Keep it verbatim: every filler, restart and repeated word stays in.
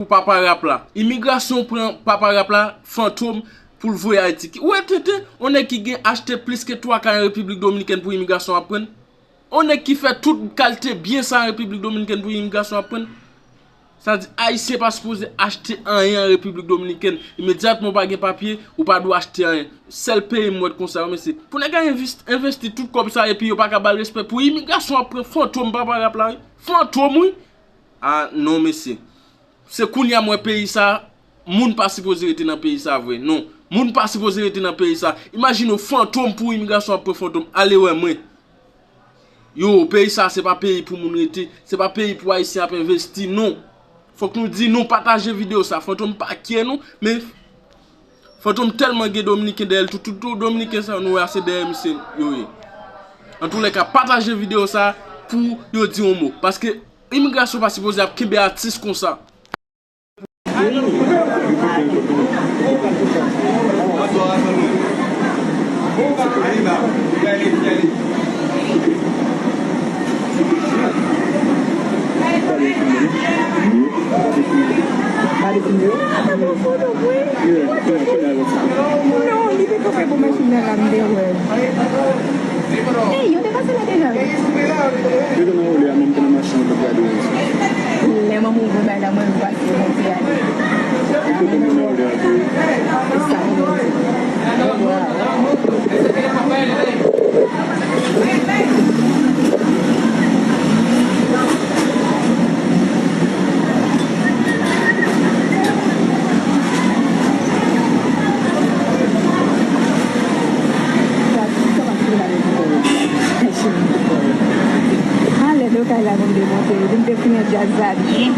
Pou papa rap la. Imigrasyon pran papa rap la, Fantom, pou l voye Ayiti. Ou wè tenten, yon nèg ki gen achte plis ke twa kay an Repiblik Dominikèn pou imigrasyon ap pran. Yon nèg ki fè tout kalite byen sa an Repiblik Dominikèn pou imigrasyon ap pran. Sa di, Ayisyen pa sipoze achte anyen an Repiblik Dominikèn. Imedyatman w pa gen papye, ou pa dwe achte anyen. Sèl peyi m wè konsa, wi, mesye. Pou nèg la envesti, envesti tout kòb sa epi yo pa ka ba l respè pou imigrasyon ap pran Fantom papa rap la, wi. Fantom, wi. Ah, non, mesye. Se kounye a m wè peyi sa, moun pa sipoze rete nan peyi sa vre. Non, moun pa sipoze rete nan peyi sa. Imajine w Fantom pou imigrasyon ap pran Fantom. Ale wè mwen. Yo, peyi sa se pa peyi pou moun rete, se pa peyi pou Ayisyen ap envesti, non. Fòk nou di nou pataje videyo sa. Fantom pa kye nou, men Fantom tèlman gen Dominiken dèyè l, tout, tout, tout Dominiken sa yo nou wè a se dèyè misye yo ye. Antoulèka, pataje videyo sa pou yo di yon mo. Paske imigrasyon pa sipoze ap kenbe atis konsa. Non, li te kanpe pou machin nan la, m te wè. Ey, yo te pase la deja. Yo te nan wole a, men m te nan machin nan, m t ap gade yo. Lè manman w ouvri bay la, mwen m pase, mwen te ale. Yo te nan wole a tou. Sa m di. Wow. Ale, do kay la pou m demonte, pou m te fini djaz la byen.